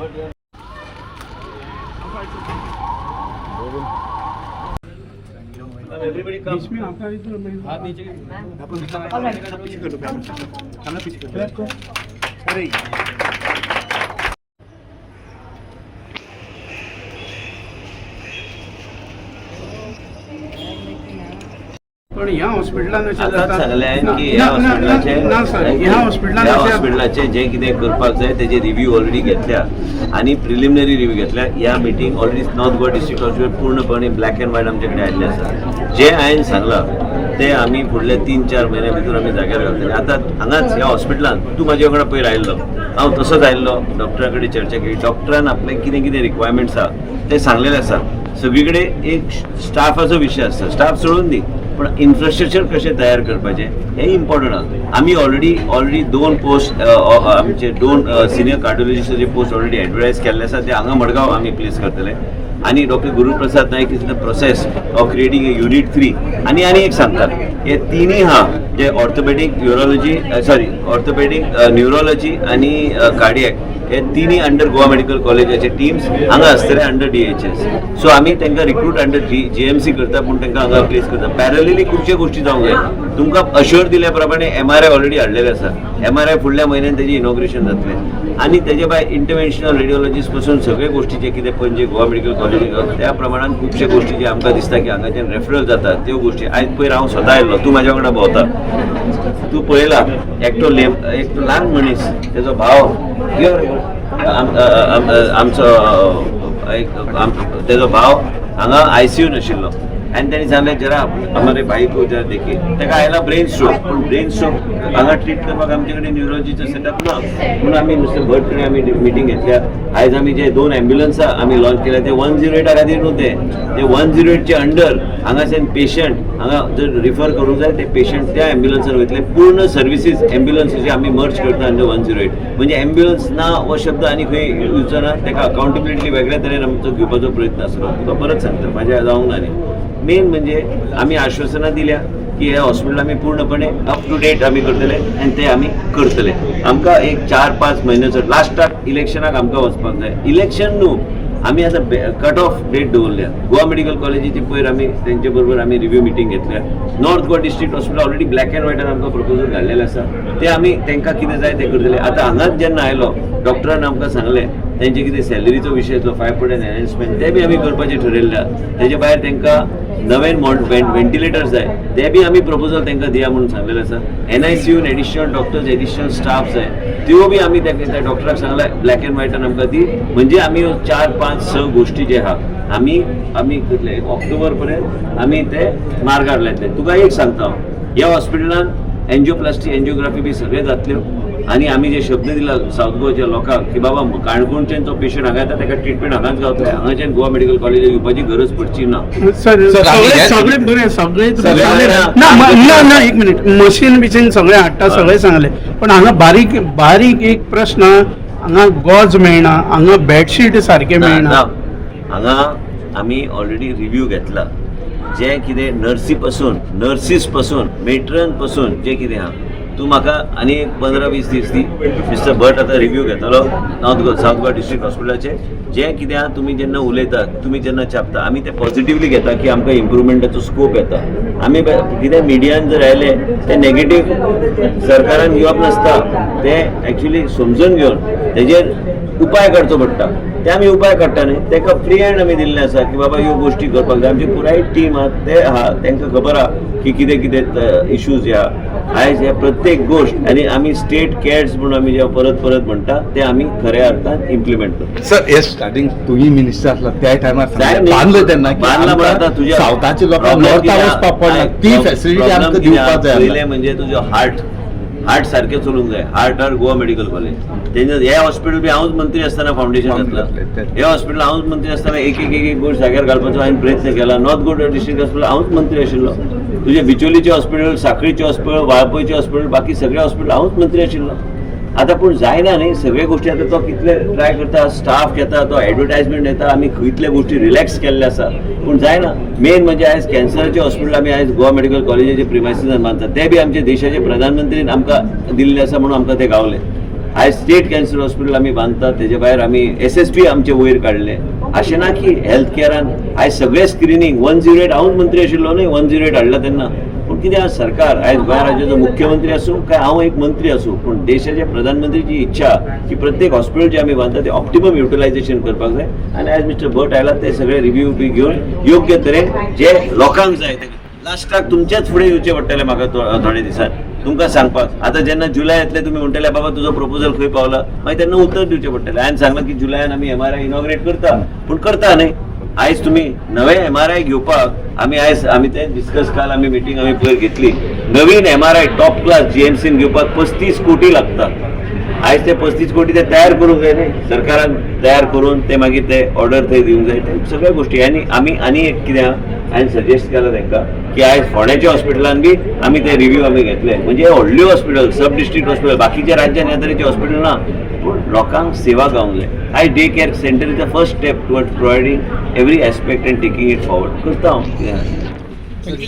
Everybody come. हाथ नीचे. पीछे कर दो, कैमरा पीछे कर दो. अरे. पण ह्या हॉस्पिटलान अशें आतांच जाता सांगलें हांवें ना, की ह्या ना, ना, हॉस्पिटलाचे ना सर, ह्या हॉस्पिटलान ह्या अशें हॉस्पिटलाचे जे कितें करपाक जाय तेजे रिव्यू ऑलरेडी घेतल्या आनी प्रिलिमिनरी रिव्यू घेतल्या. ह्या meeting already North Goa District Hospital पूर्णपणे ब्लॅक अँड व्हायट आमचे कडेन आयिल्लें आसा. जें हांवें सांगलां तें आमी फुडले 3-4 म्हयन्या भितर आमी जाग्यार घालतले. आतां हांगाच ह्या हॉस्पिटलान तूं म्हाजे वांगडा पयर आयिल्लो, हांव तसोच आयिल्लो, डॉक्टरा कडेन चर्चा केली. डॉक्टरान आपले कितें कितें रिक्वायरमेंट्स आहा ते सांगलेले आसा. सगळी कडेन एक स्टाफाचो विशय आसता, स्टाफ सोडून दी, पण इन्फ्रास्ट्रक्चर कशें तयार करपाचें हें इम्पॉर्टंट आसा. आमी ऑलरेडी दोन पोस्ट, आमचे दोन सिनियर कार्डिओलॉजिस्टाचे पोस्ट ऑलरेडी एडवर्टायज केल्ले आसा. ते हांगा मडगांव आमी प्लेस करतले आनी Doctor Guruprasad Naik is in the process of creating a unit 3. आनी आनी एक सांगता, हे तिनूय आहा जे orthopaedic, urology, sorry, orthopaedic, neurology आनी कार्डियक, हे तिनूय अंडर गोवा मेडिकल कॉलेजाचे टीम्स हांगा आसतले अंडर डीएचएस. सो आमी तांकां रिक्रूट अंडर जीएमसी करता, पूण तांकां हांगा प्लेस करता. पॅरलली खुबशे गोश्टी जावंक जाय. तुमकां अश्योर दिल्या प्रमाणे एमआरआय ऑलरेडी हाडलेले आसा. एमआरआय फुडल्या म्हयन्यान तेजें इनॉग्रेशन जातलें आनी तेजे भायर इंटरव्हेन्शनल रेडिओलॉजिस्ट पासून सगळे गोश्टी जे कितें पणजे गोवा मेडिकल कॉलेजीक त्या प्रमाणान खुबशे गोश्टी जे आमकां दिसता की हांगाच्यान रेफरल जाता त्यो गोश्टी. आयज पयर हांव स्वता आयल्लो, तूं म्हाज्या वांगडा भोंवता, तूं पळयला, एकटो लेम, एकटो ल्हान मनीस, तेजो भाव यो रे, आमचो एक तेजो भाव हांगा आयसीयू नाशिल्लो आनी तेणी सांगलें, जरा हमारे भाई को जरा देखिए. ताका आयला ब्रेन स्ट्रोक, पूण ब्रेन स्ट्रोक हांगा ट्रीट करपाक आमचे कडेन न्युरोलॉजीचो सेटअप ना म्हणून आमी मिस्टर भट कडेन आमी मिटींग घेतल्या. आयज आमी जे दोन एम्ब्युलन्सां आमी लॉन्च केल्या ते 108 खातीर न्हू, ते ते 108चे अंडर हांगाच्यान पेशंट हांगा जर रिफर करूंक जाय ते पेशंट त्या एम्ब्युलन्सान वयतले. पूर्ण सर्विसीस एम्ब्युलन्सीचे आमी मर्ज करता अंडर 108. म्हणजे एम्ब्युलन्स ना हो शब्द आनी खंय येवचो ना. ताका अकाउंटेबिलिटी वेगळ्या तरेन आमचो घेवपाचो प्रयत्न आसलो. तुका परत सांगता, म्हाज्या जावंक ना न्ही. मेन म्हणजे आमी आश्वासनां दिल्या की हे हॉस्पिटल आमी पूर्णपणे अप टू डेट आमी करतले आनी ते आमी करतले. आमकां एक 4-5 म्हयन्याचो, लास्टाक इलेक्शनाक आमकां वचपाक जाय. इलेक्शन न्हू, आमी आतां कट ऑफ डेट दवरल्या. गोवा मेडिकल कॉलेजीची पयर आमी तेंचे बरोबर आमी रिव्यू मिटींग घेतल्या. North Goa District Hospital already black and व्हायटान आमकां प्रपोजल घाडलेलें आसा. ते आमी तांकां कितें जाय तें करतले. आतां हांगाच जेन्ना आयलो, डॉक्टरान आमकां सांगलें तेंचे कितें सॅलरीचो विशय आसलो, 5% एनहान्समेंट, ते बी आमी करपाचें ठरयल्लें आहा. तेजे भायर तांकां नवें व्हेंटिलेटर जाय, ते बी आमी प्रपोजल तांकां दिया म्हणून सांगलेलें आसा. एनआयसीयून एडिशनल डॉक्टर्स, एडिशनल स्टाफ जाय, त्यो बी आमी त्या डॉक्टराक सांगलां, ब्लॅक अँड व्हायटान आमकां दी. म्हणजे आमी ह्यो चार पांच स गोश्टी जे आहा आमी आमी कितले ऑक्टोबर पर्यंत आमी ते मार्गार लायतले. तुका एक सांगता हांव, ह्या हॉस्पिटलान एन्जिओप्लास्टी, एन्जिओग्राफी बी सगळें जातल्यो आनी आमी जे शब्द दिला सावथ गोवाच्या लोकांक की बाबा काणकोणच्यान जो पेशंट हांगा येता ताका ट्रिटमेंट हांगाच गावतले, हांगाच्यान गोवा मेडिकल कॉलेजाक येवपाची गरज पडची ना. सर. सर, आमी सगळे सगळे बरें, सगळे तुमी सगळे सांगले. बरें. ना ना ना, एक मिनिट. मशीन बिशीन सगळे हाडटा, सगळे सांगले, पण हांगा बारीक बारीक एक प्रश्न, हांगा गॉज मेळना, हांगा बेडशीट सारकें ना, मेळना. ना. हांगा आमी ऑलरेडी रिव्यू घेतला. जे कितें नर्सी पासून, नर्सीस पासून, मेट्रन पासून जे कितें आहा, तूं म्हाका आनी एक 15-20 दीस दी. मिस्टर भट आतां रिव्यू घेतलो north Goa, south Goa district हॉस्पिटलाचे. जें कितें आहा, तुमी जेन्ना उलयतात, तुमी जेन्ना छापता, आमी ते पॉझिटिवली घेता की आमकां इम्प्रुवमेंटाचो स्कोप येता. आमी कितें मिडियान जर आयले ते नेगेटीव सरकारान घेवप नासता, ते एक्चुली समजून घेवन तेजेर उपाय काडचो पडटा. ते आमी उपाय काडटा न्ही, ताका फ्री हँड आमी दिल्लें आसा की बाबा ह्यो गोश्टी करपाक जाय. आमची पुराय टीम आहा, ते आहा, तांकां खबर आहा की कितें कितें इश्यूज ह्या आयज हे प्रत्येक गोश्ट. आनी आमी स्टेट कॅर्स म्हणून आमी जे परत परत म्हणटा ते आमी खऱ्या अर्थान इम्प्लिमेंट करता. सर, हे स्टार्टिंग तुम्ही मिनिस्टर आसला त्या टायमार साहेब, न्ही. बांदलो तेन्ना की बांदला म्हणून आतां तुज्या सावथाचे लोकांक problem नॉर्थाक कितें वचपाक पडना, आहा? ती फॅसिलिटी problem आमकां कितें दिवपाक आहा? जाय. पयलें म्हणजे तुजो हार्ट, हार्ट सारकें चलूंक जाय. हार्ट आर गोवा मेडिकल कॉलेज तेंच्या हे हॉस्पिटल बी हांवूच मंत्री आसतना फावंडेशन घातलां. घातलें, तें. हे हॉस्पिटल हांवूच मंत्री आसतना एक एक एक एक गोश्ट जाग्यार घालपाचो हांवें प्रयत्न केला. नॉर्थ गोवा डिस्ट्रिक्ट हॉस्पिटल हांवूच मंत्री आशिल्लो. तुजे बिचोलीचें हॉस्पिटल, साखळीचें हॉस्पिटल, वाळपयचें हॉस्पिटल, बाकी सगळे हॉस्पिटल हांवूच मंत्री आशिल्लो. आतां पूण जायना न्ही सगळे गोश्टी. आतां तो कितले ट्राय करता, स्टाफ घेता, तो एडवर्टायजमेंट येता, आमी कितले गोश्टी रिलॅक्स केल्ले आसा, पूण जायना. मेन म्हणजे आयज कॅन्सराचें हॉस्पिटल आमी आयज गोवा मेडिकल कॉलेजाचे प्रिमायसिसान बांदतात, ते बी आमचे देशाचे प्रधानमंत्रीन आमकां दिल्लें आसा म्हणून आमकां ते गावले. आयज स्टेट कॅन्सर हॉस्पिटल आमी बांदतात. तेजे भायर आमी एसएसबी आमचे वयर काडले. अशें ना की हेल्थ केअरान आयज सगळे स्क्रिनींग, 108, हांवूच मंत्री आशिल्लो न्हय 108 हाडला तेन्ना. पूण कितें आसा, सरकार आयज गोंय राज्याचो मुख्यमंत्री आसूं काय हांव एक मंत्री आसूं, पूण देशाचे प्रधानमंत्रीची इच्छा की प्रत्येक हॉस्पिटल जे आमी बांदता ते ऑप्टिमम युटिलायझेशन करपाक जाय. आनी आयज मिस्टर भट आयला, ते सगळे रिव्यू बी घेवन योग्य तरेन जे लोकांक जाय ते लास्टाक तुमच्याच फुडें येवचें पडटलें म्हाका थोडे दिसान तुमकां सांगपाक. आतां जेन्ना जुलय येतले, तुमी म्हणटले, "बाबा, तुजो प्रपोजल खंय पावला?" मागीर तेन्ना उत्तर दिवचें पडटलें. हांवें सांगलां की जुलयान आमी एमआरआय इनॉग्रेट करता, पूण करता न्हय. आयज तुमी नवे एमआरआय घेवपाक आमी आयज आमी ते डिस्कस, काल आमी मिटींग आमी पयर घेतली. नवीन एमआरआय टॉप क्लास जीएमसीन घेवपाक 35 कोटी लागता. आयज ते 35 कोटी ते तयार करूंक जाय न्ही सरकारान, तयार करून ते मागीर ते ऑर्डर थंय दिवंक जाय. ते सगळ्या गोश्टी. आनी आमी आनी एक कितें आहा, हांवें सजेस्ट केलां तांकां की आयज फोंड्याच्या हॉस्पिटलान बी आमी ते रिव्यू आमी घेतले. म्हणजे व्हडल्यो हॉस्पिटल, सब डिस्ट्रिक्ट हॉस्पिटल, बाकीच्या राज्यान ह्या तरेचे हॉस्पिटल ना, पूण लोकांक सेवा गावंक जाय. आयज day care center is the first step toward providing every aspect and taking it forward. करता हांव कितें आसा.